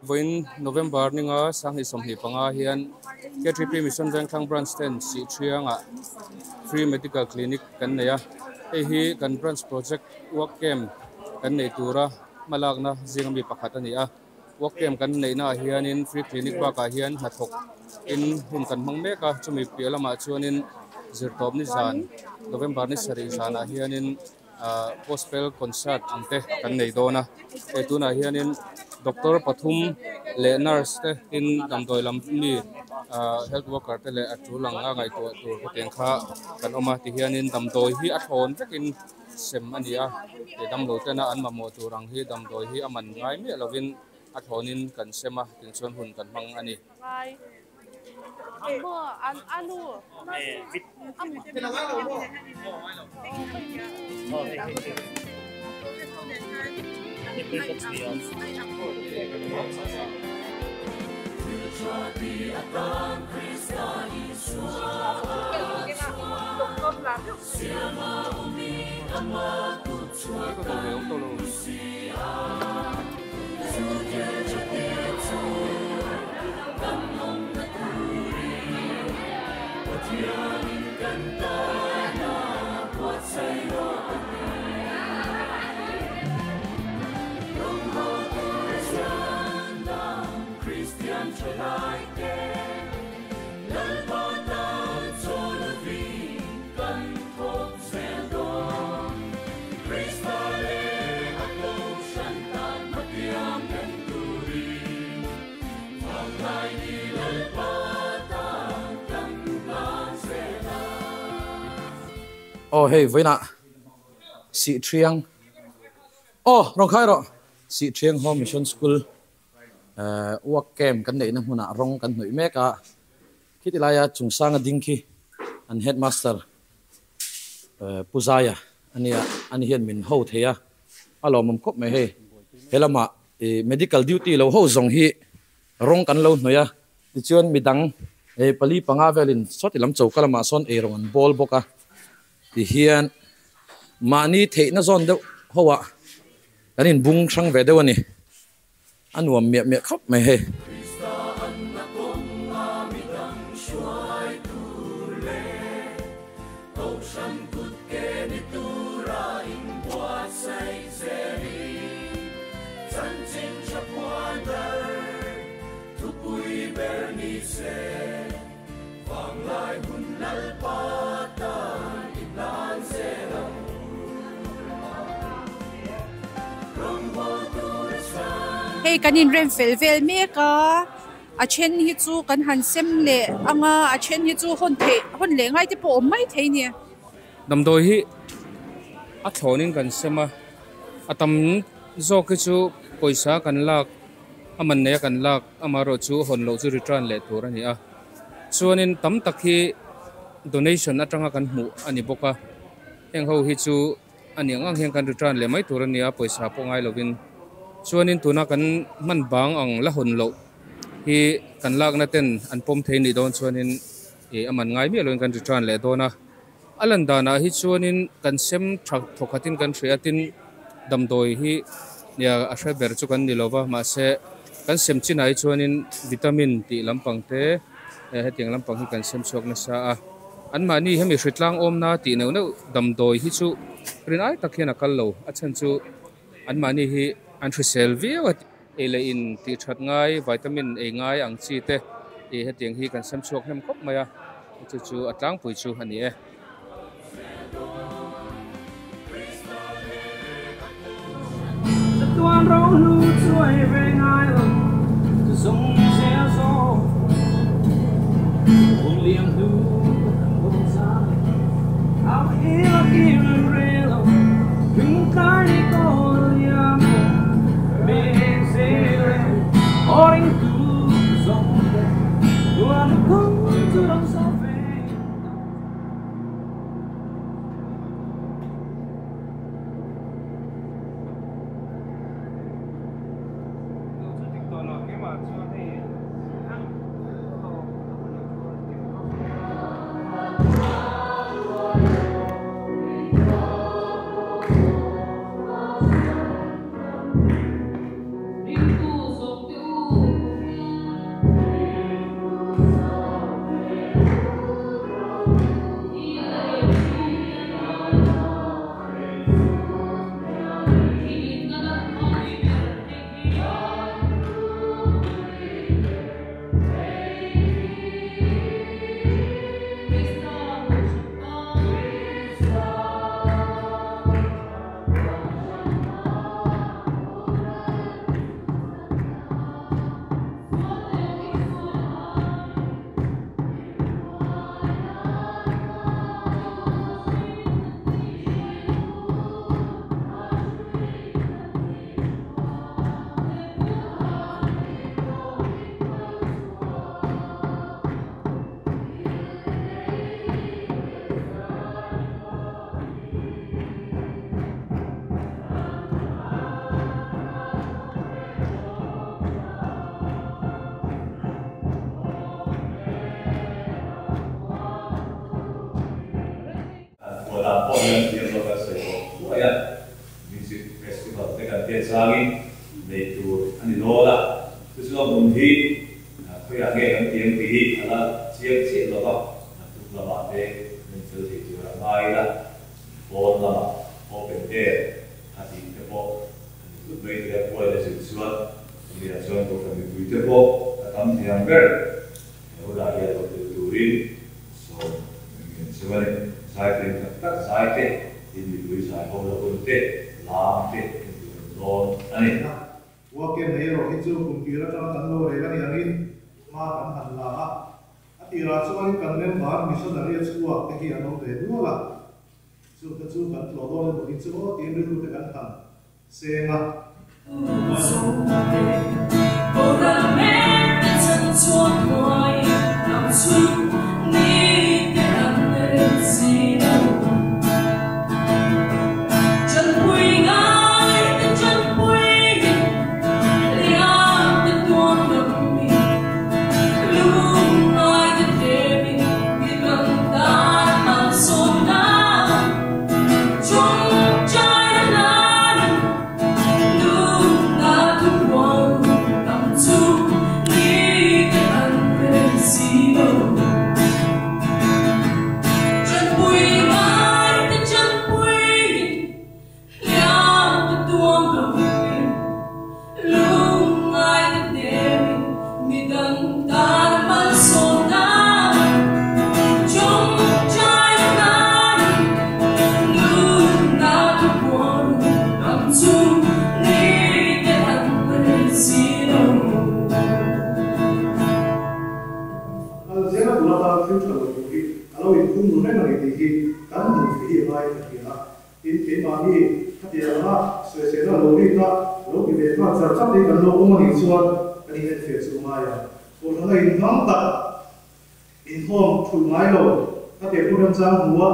Vawiin November ninga 2025 hian KTP Mission Vengthlang Branch ten Sihṭhiangah Free Medical Clinic kan nei a. Hei hi kan branch project work camp kan neih tura hmalakna zinga mi pakhat a ni a. Work camp kan neihnaah hianin free clinic bakah hian hnathawk in hun kan hmang mek a, chumi piah lamah chuanin zirtawp ni zan November ni sarih zanah hianin Gospel concert ang te kan nei dawn a, hei tunah hianin doctor pathum leh nurse te tin damdawi lam mi ah health worker te leh a tul ang a ngaihtuah tur hetiang kha kan awm a tihianin damdawi hi a thlawn vekin sem a ni a, he damlo tena an mamawh tur ang hi damdawi hi a man ngai miah lovin a thlawnin kan sem a tichuan hun kan hmang a ni. Aw hei vawiinah Sihṭhiang aw rawn khai rawh Sihṭhiang Home Mission School eh work camp kan neihna hmunah rawng kan hnawih mek a khiti laia chungsanga ding khi an headmaster eh Pu Zaia a nia ani hian min ho thei a a lawmawm khawp mai hei he lamah ih medical duty lo ho zawng hi rawng kan lo hnawih a tichuan midang eh pali panga velin sawti lam choka lamah sawn eirawng an bawl bawk a tihian mahni theihna zawn deuh ho ah kan inbung hrang ve deuh a ni. A nuam miah miah khawp mai hei. Hei kan inrem fel vel mek a, a then hi chu kan han sem leh ang a, a then hi chu hawn theih hawn leh ngai te pawh a awm mai thei a ni. Damdawi hi a thlawnin kan sem a, a tam zawk hi chu pawisa kan lak a man nei a kan lak amaherawh chu hawn loh chu return leh tur a ni a. Chuanin tam tak hi donation atanga kan hmuh a ni bawk a, heng ho hi chu a ni ang ang hian kan return leh mai tur a ni a, pawisa pawh ngai lovin. Chuanin tuna kan hman bang ang la hawn loh hi kan lakna ten an pawm thei nih dawn chuanin ih a man ngai miah lovin kan return leh dawn a. A lan danah hi chuanin kan sem tha thawkhatin kan hria tin damdawi hi nia a hre ber chu kan ni lo va mahse kan sem chinah hi chuanin vitamin tih lampang te eh hetiang lampang hi kan sem chhuak nasa a anmahni hemi hritlang awmna tih neuh neuh damdawi hi chu rin ai tak hian a kal lo a chhan chu anmahni hi an hrisel viau a ei leh in tih that ngai vitamin ei ngai ang chi te ih hetiang hi kan sem chhuak hnem khawp mai a chu chu a tlangpui chu a ni e. Dan pawh hian thiam lo kan sawi tawh thuai a, Music Festival te kan tia changin nei tur a ni dawn a, chu chu a hmun hi khawiah nge kan tiang tih hi a la chiang chiah lo va, naktuk lamah te min fel thei tur a ngai ila, pawn lamah open air a tih te pawh a ni tlut mai thei a, puaina zir chuan chumi ah chuan Kohhran mipui te pawh a tam thei ang ber. He hunah hian lo tel turin sawm kan ngen cheu a ni. Zaithiam tak tak zai te, tin mipui zai ho la hun te, lam te en tur an dawn a ni. Work camp nei erawh hi chu kum tir atanga kan lo rel a nih angin hma kan han la a. A tirah chuanin kan member missionary a chhuak te hi an awm ve nual a, chute chu kan tlawh dawn emaw ni chu aw tiin rilru te kan han seng a. Zela bula tan thil tha lo tur hi a lo inphum ru reng a ni tih hi kan hmuh theih hi a ngai ka hria a. Tin, keimahni khatiang anga sawisehna lo rik a, lo ti ve nghal char char hi kan lo awm a nih chuan kan inenfiah chu a ngai ang. Kohhrana inhmang tak, inkhawm thulh ngai lo, khatiang hun remchang hmua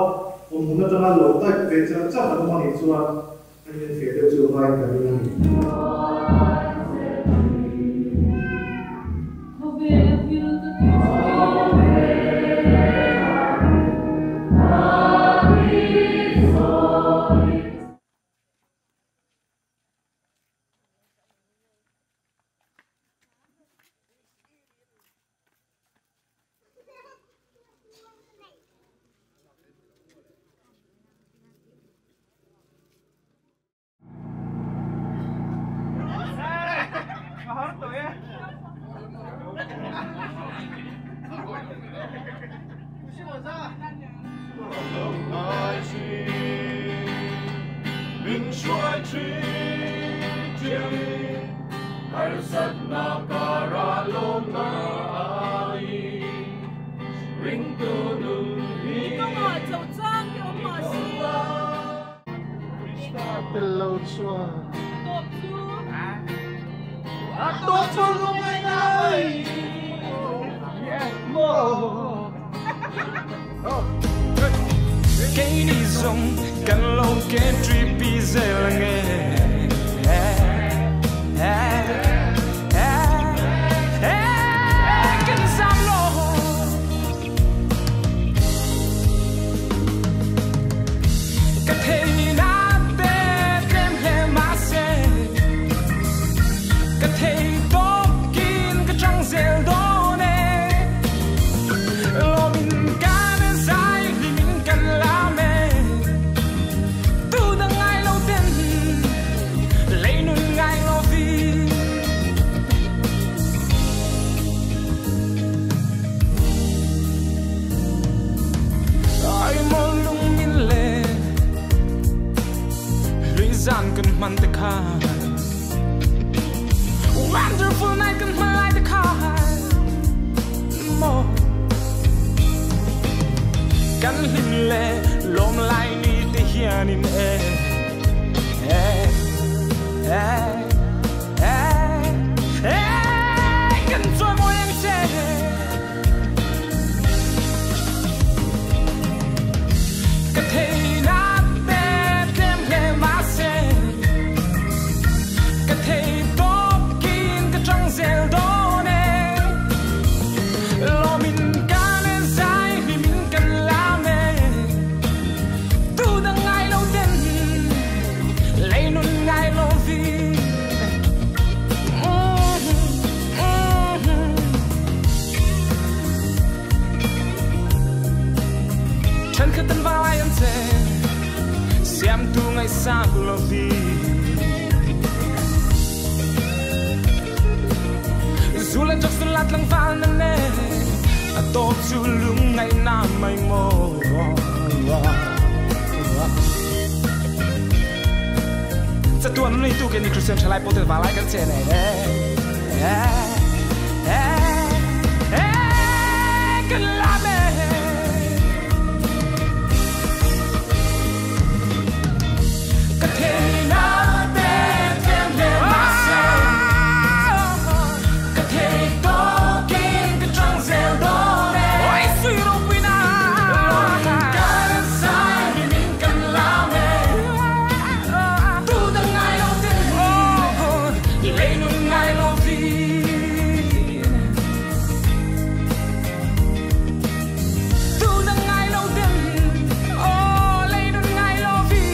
awm hun atanga lo type ve char char kan awm a nih chuan kan inenfiah deuh chu a ngaiin ka ring a ni. vi Zula jok sulat lang val na ne A to chu lung ngai na mai mo Sa tuan ni tu ke ni Christian chalai pote valai kan che ne kan la me ka the na te tem le ma se ka the to kin ka chang zel do ne oi sui ro pi na kan sai min kan la me tu dang ngai lo te le nu ngai lo vi tu dang ngai lo te oh le nu ngai lo vi.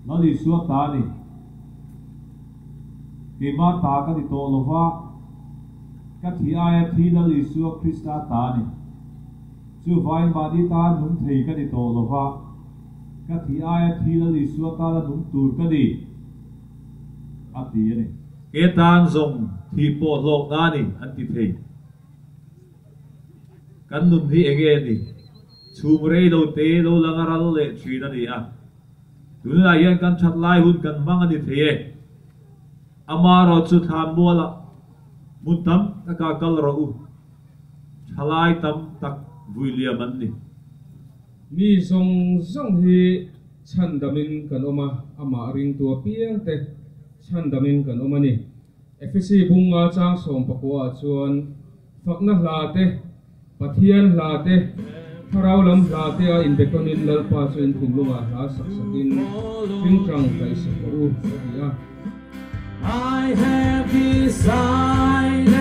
Lal Isua ta ni keima ta ka ti to lova ka thi aia thi Lal Isua Krista ta ni chu vain ma di ta nung thei ka ti to lova ka thi aia thi Lal Isua ta la nung tur ka ni a ti ani ke tan zong thi po lok na ni an ti thei kan nun hi enge ni chum rei lo te lo langaral le thin ani a tun la hian kan that lai hun kan mang ani thei amaro chu tham muala mun tam taka kal ro u thalai tam tak William an ni mi zong zong hi chan damin kan oma ama ring tua piang te chan damin kan oma ni FSC bunga chang som pakwa chuan fakna hla te Pathian hla te. Thlarau lam hla te a inbetawnin Lalpa chu in thinlungah hla sak sakin tingtang kaih sak rawh u, a ti a. I have decided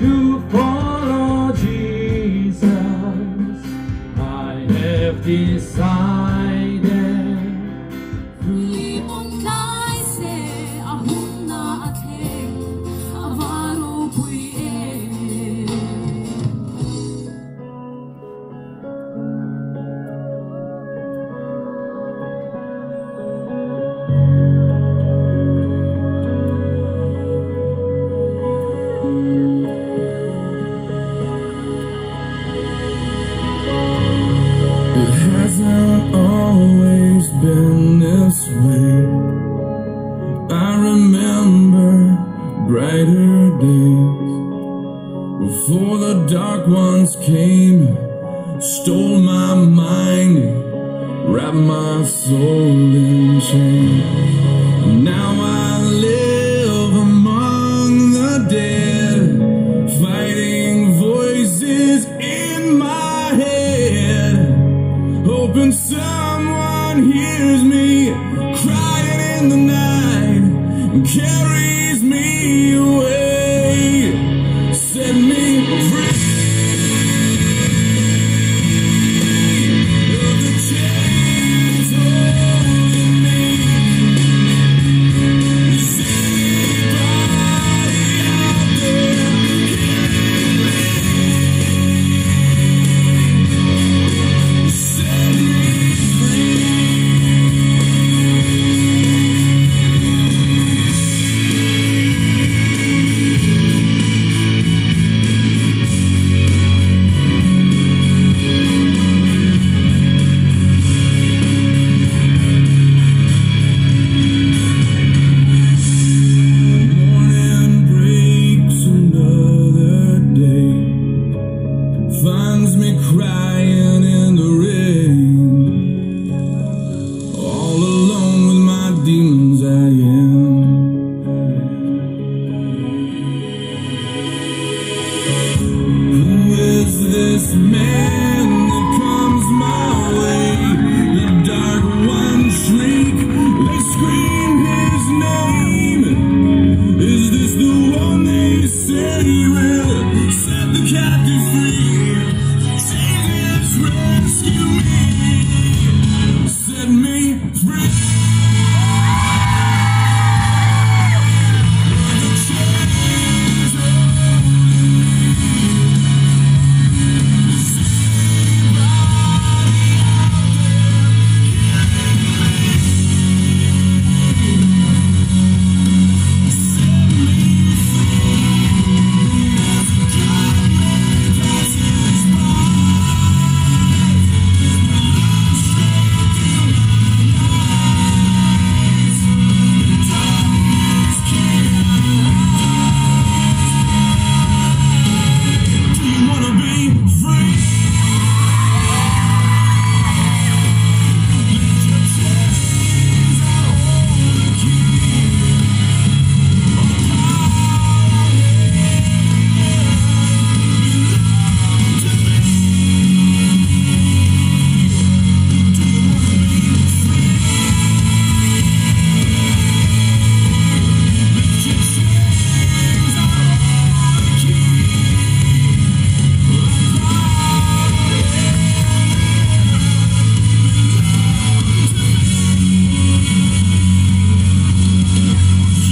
to follow Jesus. I have decided to It hasn't always been this way. I remember brighter days before the dark ones came, stole my mind, wrapped my soul in chains. Now I live among the dead, fighting voices in my head, hoping someone hears me crying in the night and carries me away. Set me free of the chains holding me. Is anybody out there hearing me? Set me free. Morning breaks another day, finds me crying in the rain. All alone with my demons I am. Who is this man that comes my way? The dark ones shriek, they scream his name. Is this the one they say will set the captive free? Jesus, rescue me, set me free. The chains holding me. Is anybody out there hearing me? Set me free. As a dark man passes by, look straight through my eyes. The darkness can't hide. Do you wanna be free? Lift your chains, I hold the key. All power belongs to me. Do you wanna be free? Lift your chains, I hold the key. All power belongs to me.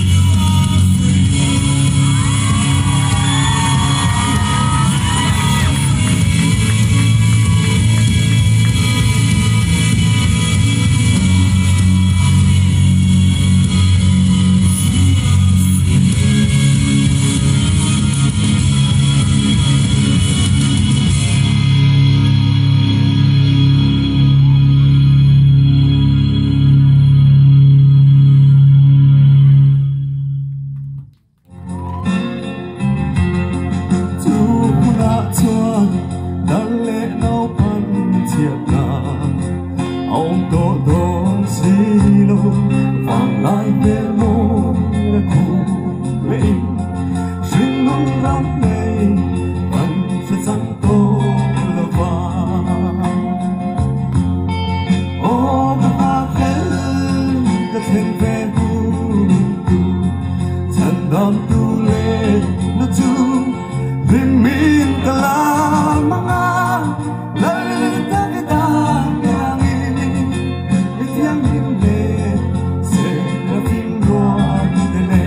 You are free. Chu hunah chuan dar leh naupan chhiatna a awm tawh dawn si lo, vanglai hmel mawi a khum leh in hringnun ram nei kan hre chang tawh lo va. ka thleng ve hun tur chhan dam tu le na chu hlim min ka lam anga lal Davida iangin i thianghlim le Seraphim rual te le.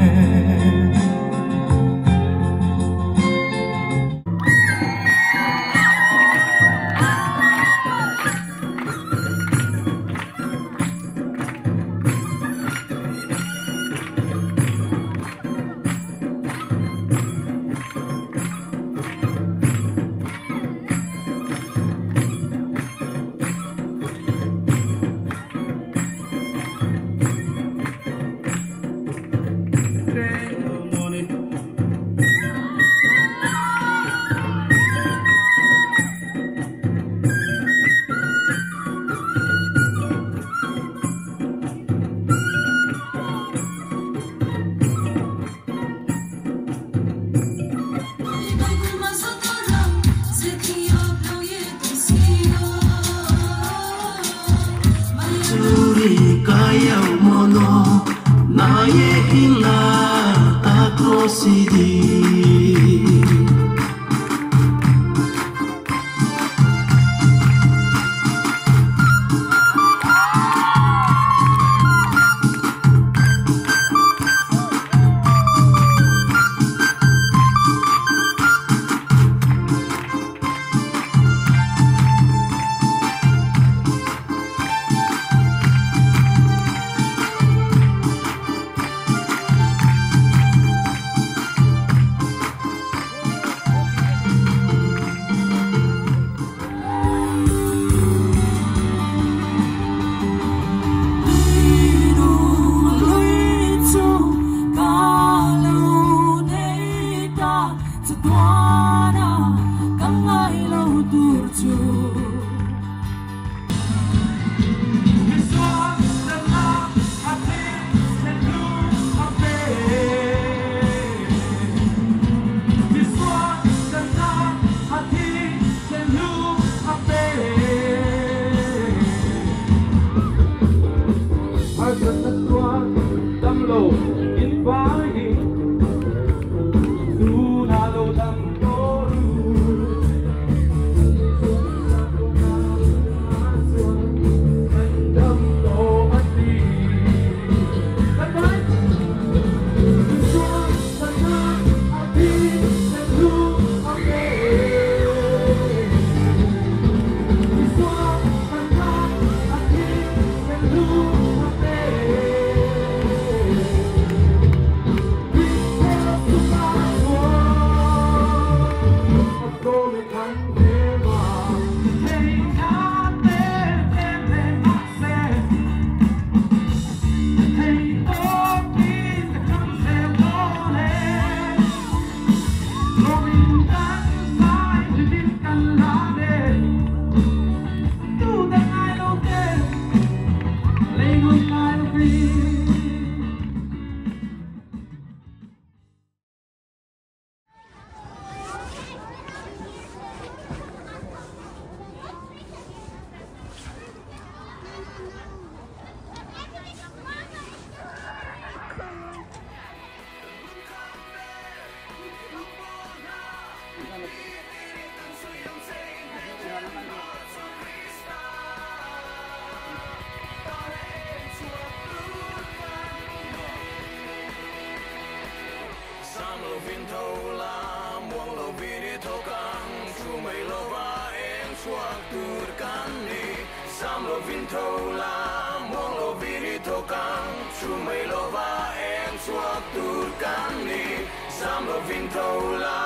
Sam lo vin tho la,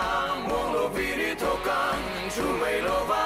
muang lo vin i tho kang, chu mei lo va.